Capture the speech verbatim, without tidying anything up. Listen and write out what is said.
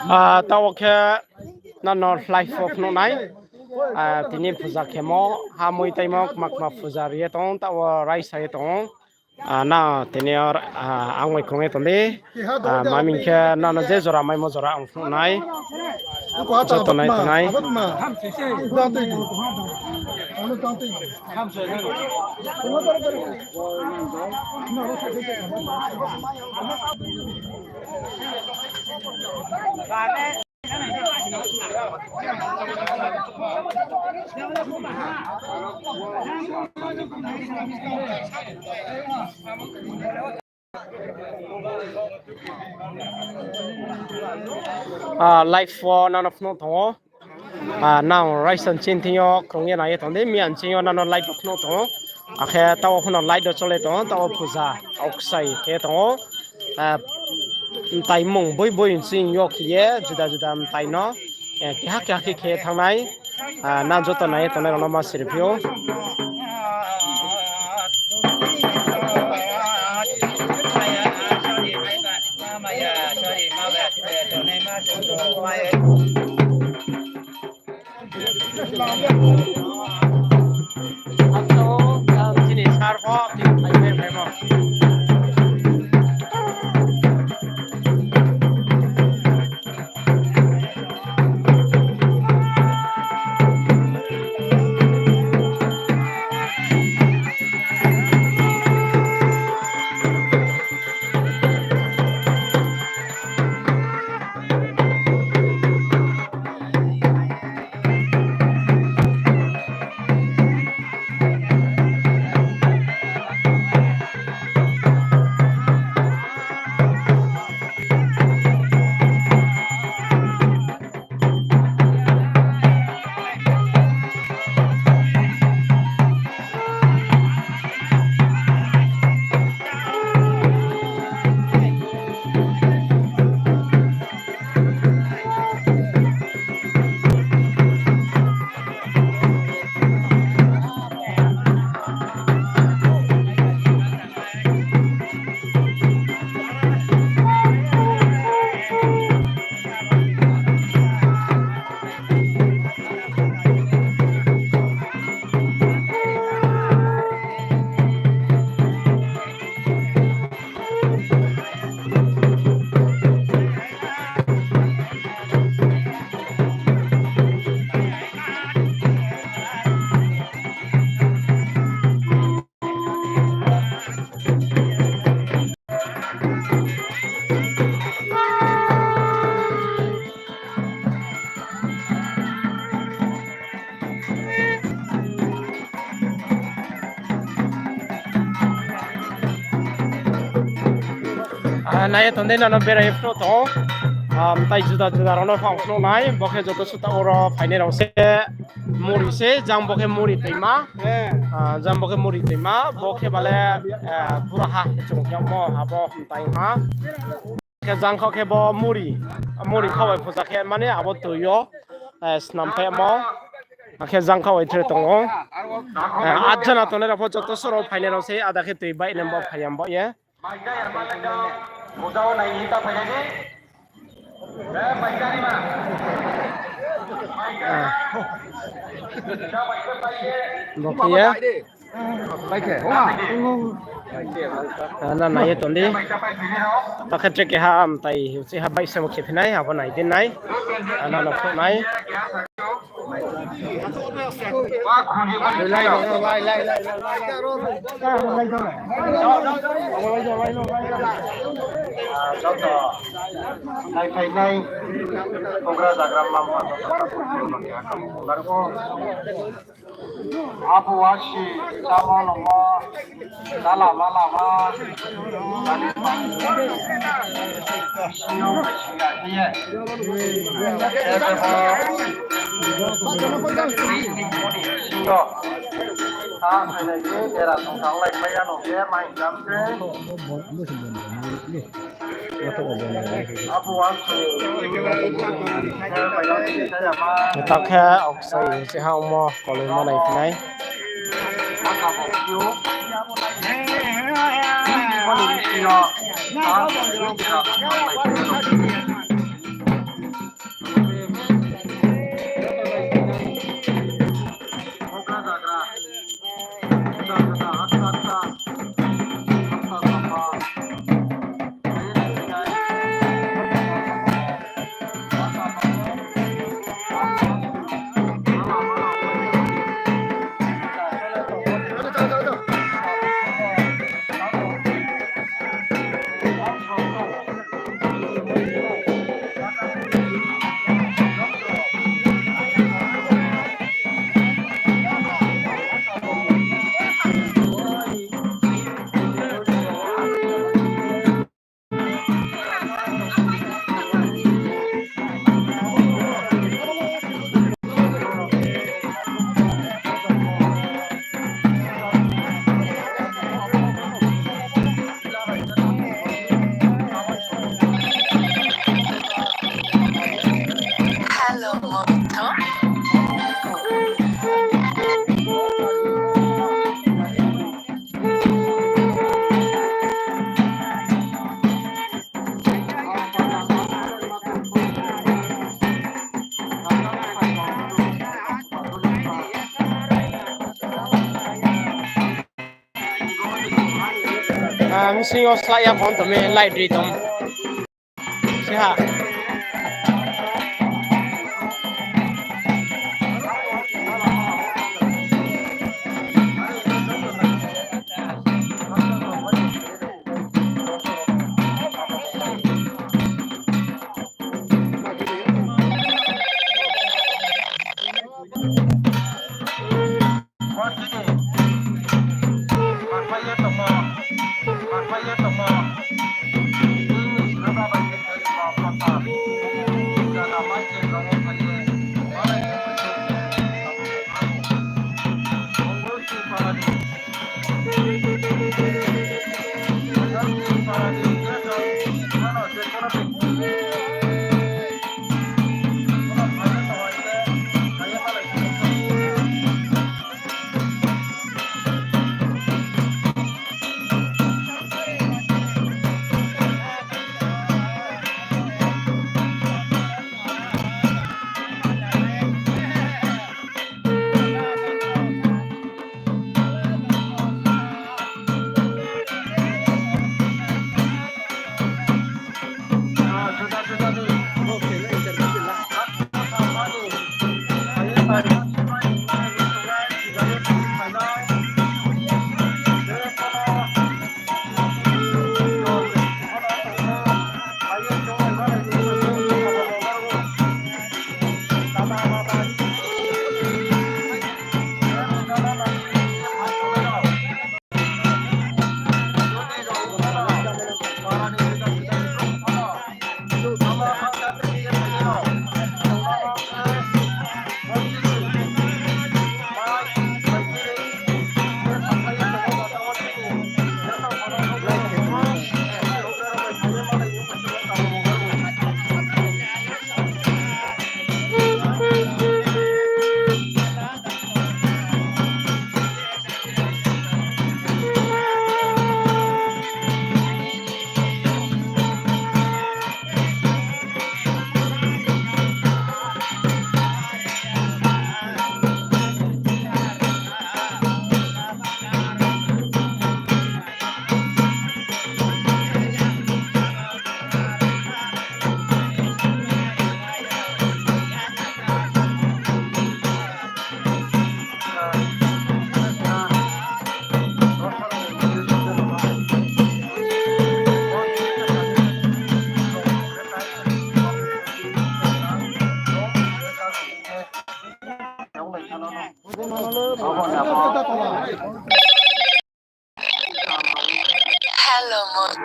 Ah, taoh khe nano live wo phnuh nai. Ah, tini puja khemo, ha mui taimo kma kma puja ri ye tong, taoh wo raisa ye tong. Ah, na tini yo, ah, ang bai krung ye tong di. Ah, maming khe nano je jora maimo jora ang phnuh nai. Joto nai tongnai. Ah, live wo nano phnuh tong ou. Ah, nang raisa nching thing yo krung ye nai ye tong di, miya nching yo nano live wo phnuh tong ou. Akhe taoh wo phuno live wo chole tong ou, taoh wo puja, aokchai khe tong ou. Ah, mtai mung boi boi nching yo khe ye, juda juda mtai no, eh, keha keha khe khe thanng nai. Ah, nang joto nai ye tongnai rao no ma siri phi ou. Ah, nai ye tong di, nano berai ye phnuh tong ou. Ah, mtai juda juda rao no phang phnuh nai, bo khe joto suh taoh oro phainai rao se muri se, jang bo khe muri toima. Ah, jang bo khe muri toima, bo khe bale, eh, buraha chung yagmo, abo mtai ha. Khe jang kha khe bo muri, muri kha bai puja khe mani abo tui yo, eh, snam phaimo. Akhe jang kha bai tre tong ou. Eh, atjana tongnai rao pho joto soro phainai rao se, ada khe tui bai nem bo phai yam bo ye. Ah. Bo khe ye. Ah, na nai ye tong di. Takhe tre keha mtai, se ha bai se bo khe phi nai, abo nai di nai. Ah, nano phnuh nai. Ah, joto nai phainai, bugra zagra mama, joto nai phainai. Abo wasi, tamo lomo, tala malama, siyong, siyong, siyong. Ebe bo, siyong. Ta phainai ni dera song thanglai maya no, khe mai jam se. Takhe aokchai se ha ongmo koloi ma nai phinai. Ang sing yo slái ya phone tong mi, light ri tong. Siha.